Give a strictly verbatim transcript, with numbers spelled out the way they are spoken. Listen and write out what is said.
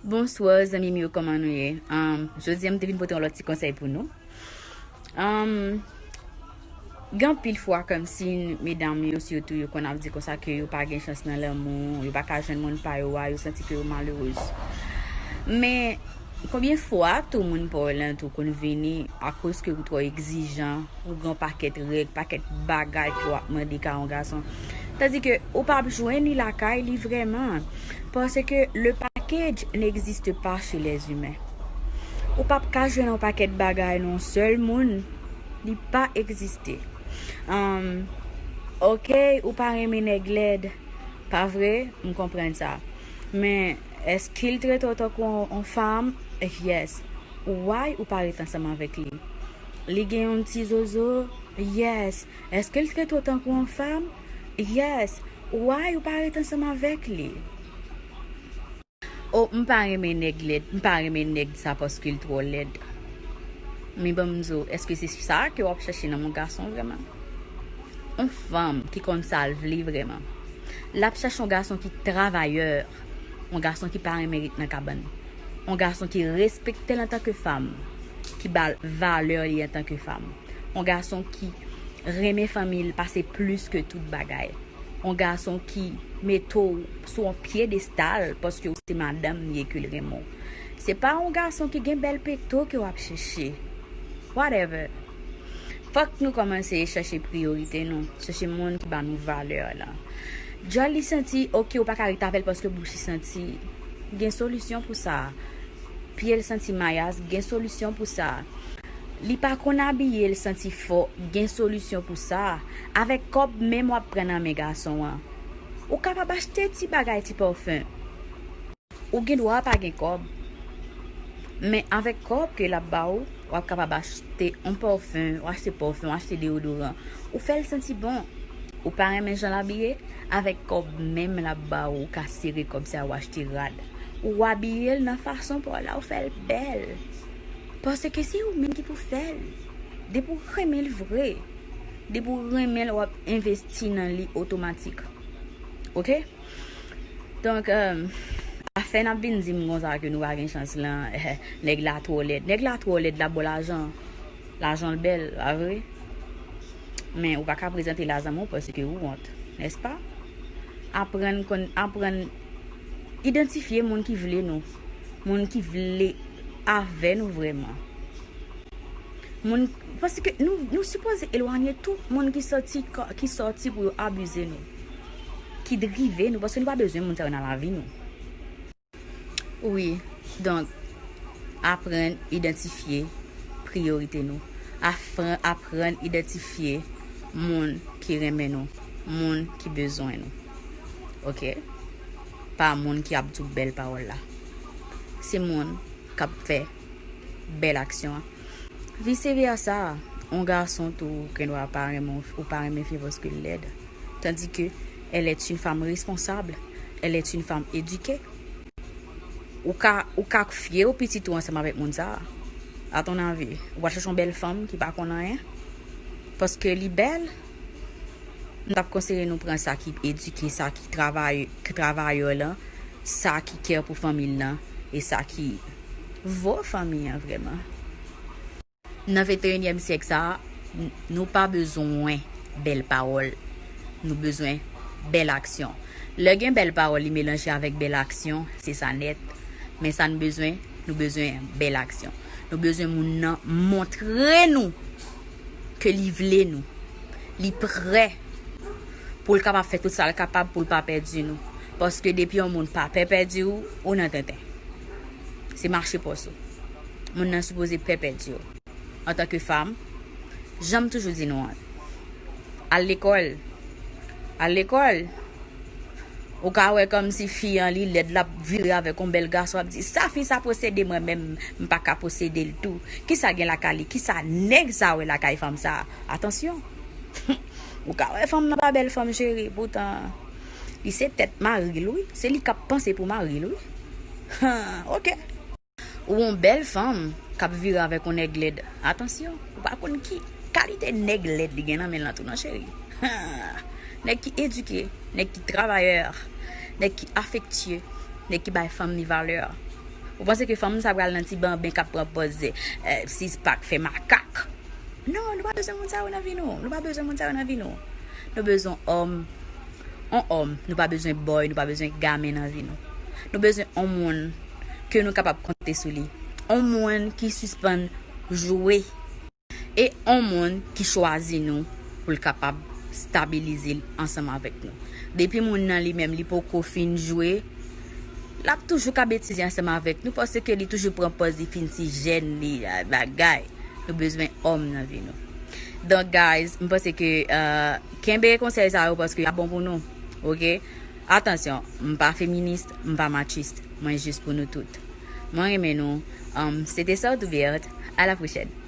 Bonswa, zanmi m yo, kòman nou ye? Um, jodi a, m te vin pote yon lòt ti konsèy pou nou. Um, gen anpil fwa, kòmsi medam yo, sitou, yo konn ap di konsa ke yo pa gen chans nan lanmou, yo pa ka jwenn moun pa yo a, yo santi ke yo malerez. Men, konbyen fwa tou moun pa w lan tou konn vini akoz ke ou twò egzijan, ou gen yon pakèt règ, pakèt bagay ke w ap mande ka yon gason. Tandis que ou p ap jwenn li lakay li vrèman. Parce que le package n'existe pas chez les humains. Ou p ap ka jwenn yon pakèt bagay nan yon sèl moun. Li pa egziste. Um, ok, ou pa renmen nèg lèd. Pa vre? M konprann sa. Men, èske l trete w tankou yon, yon fanm? Yes. Why ou pa ret ansanm avèk li? Li gen yon ti zozo? Yes. Èske l trete w tankou yon fanm? Yes. Why ou pa ret ansanm avèk li? Oh, m pa renmen nèg lèd. M pa renmen nèg sa paske l twò lèd. Men ban m di w, èske se sa ke w ap chèche nan yon gason vrèman? Yon fanm ki konn sa l vle vrèman. L ap chèche yon gason ki travayè, yon gason ki pa renmen ret nan kabann, yon gason ki respekte l antanke fanm, ki ba l valè li antanke fanm, yon gason ki renmen fanmi l pase plis ke tout bagay, yon gason ki mete w sou yon pyedestal paske w se madanm li e ke l renmen w. Se pa yon gason ki gen bèl pekto ke w ap chèche. Whatever. Fòk nou kòmanse chèche priyorite nou, chèche moun ki ba nou valè la. Djòl li santi, ok, ou pa ka ret avè l paske bouch li santi. Gen solisyon pou sa. Pye l santi mayas, gen solisyon pou sa. Li pa konn abiye, l santi fò, gen solisyon pou sa. Avèk kòb menm w ap pran nan men gason an. Ou kapab achte ti bagay, ti pòfen. Ou gen dwa pa gen kòb. Men avèk kòb ke l ap ba ou, w ap kapab achte yon pòfen, w achte pòfen, w achte deyodoran. Ou fè l santi bon. Ou pa renmen jan l abiye? Avèk kòb menm l ap ba ou, ou ka sere kòb sa a, ou achte rad. Ou abiye l nan fason pa w la, ou fè l bèl. Paske se ou menm ki pou fè l. Depi w renmen l vre, depi w renmen l, w ap envesti nan li otomatik. Ok? Donk, um, afè n ap vin di m konsa ke nou pa gen chans lan, nèg la twò lèd. Nèg la twò lèd, l ap ba w lajan. Lajan l bèl, pa vre? Men ou pa ka prezante l a zanmi w paske ou wont, nèspa? Aprann konn, aprann idantifye moun ki vle nou, moun ki vle avè nou vrèman. Moun, paske nou, nou sipoze elwanye tout moun ki sòti, ki sòti pou yo abize nou, ki drive nou, paske nou pa bezwen moun sa yo nan lavi nou. Wi, donk, aprann idantifye priyorite nou. Afran-, aprann idantifye moun ki renmen nou, moun ki bezwen nou. Ok? Pa moun ki ap di w bèl pawòl la. Se moun k ap fè bèl aksyon an. Vice versa, yon gason tou, ou gendwa pa renmen, ou pa renmen fi paske l lèd. Tandis que elle est une femme responsable, elle est une femme éduquée. Ou ka, ou ka fye w pitit ou ansanm avèk moun sa a. A ton avi, ou pral chèche yon bèl fanm ki pa konn anyen? Paske li bèl? M t ap konseye nou pran sa ki edike, sa ki travay-, ki travayè lan, sa ki kè pou fanmi l lan, e sa ki vo fanmi an vrèman. Nan venteyinyèm syèk sa a, n-, nou pa bezwen bèl pawòl. Nou bezwen bèl aksyon. Lè gen bèl pawòl, li melanje avèk bèl aksyon, se sa nèt. Men sa n bezwen, nou bezwen bèl aksyon. Nou bezwen moun nan montre nou ke li vle nou. Li prè pou l kapab fè tout sa l kapab pou l pa pèdi nou. Paske depi yon moun pa pè pèdi w, ou nan tenten. Se mache pòs ou. Moun nan sipoze pè pèdi w. Antanke fanm, jan m toujou di nou an, al lekòl. Al lekòl. Ou ka wè kòmsi fi an li lèd, l ap vire avèk yon bèl gason, ap di, "Sa fi sa posede, mwen menm, m pa ka posede l tou. Kisa gen lakay li? Kisa nèg sa wè lakay fanm sa?" Atansyon. Ou ka wè fanm nan pa bèl fanm, cheri, poutan li se tèt mari l, wi. Se li k ap panse pou mari l, wi. Ok. Ou yon bèl fanm k ap vire avèk yon nèg lèd. Atansyon, ou pa konn ki kalite nèg lèd li gen nan men l lan tou non, cheri. Nèg ki edike, nèg ki travayè, nèg ki afektye, nèg ki bay fanm li valè. Ou panse ke fanm sa pral nan ti banben k ap pran pòz, eh, six pack, fè makak? Non, nou pa bezwen moun sa yo nan vi nou. Nou pa bezwen moun sa yo nan vi nou. Nou bezwen òm, on òm. Nou pa bezwen bòy, nou pa bezwen gamin nan vi nou. Nou bezwen on moun ke nou kapab konte sou li. On moun ki sispann jwe. E on moun ki chwazi nou pou l kapab stabilize l ansanm avèk nou. Depi moun nan li menm, li poko fin jwe, l ap toujou ka betize ansanm avèk nou, paske li toujou pran pòz li fin ti jèn, li, ah, bagay. Nou bezwen òm nan vi nou. Donk, guys, m panse ke, euh, kenbe konsèy sa yo paske y ap bon pou nou. Oke? Atansyon, m pa feminis, m pa machis, mwen jis pou nou tout. Mwen renmen nou. Um, se te Sòt Ouvèt. A la pwochèn.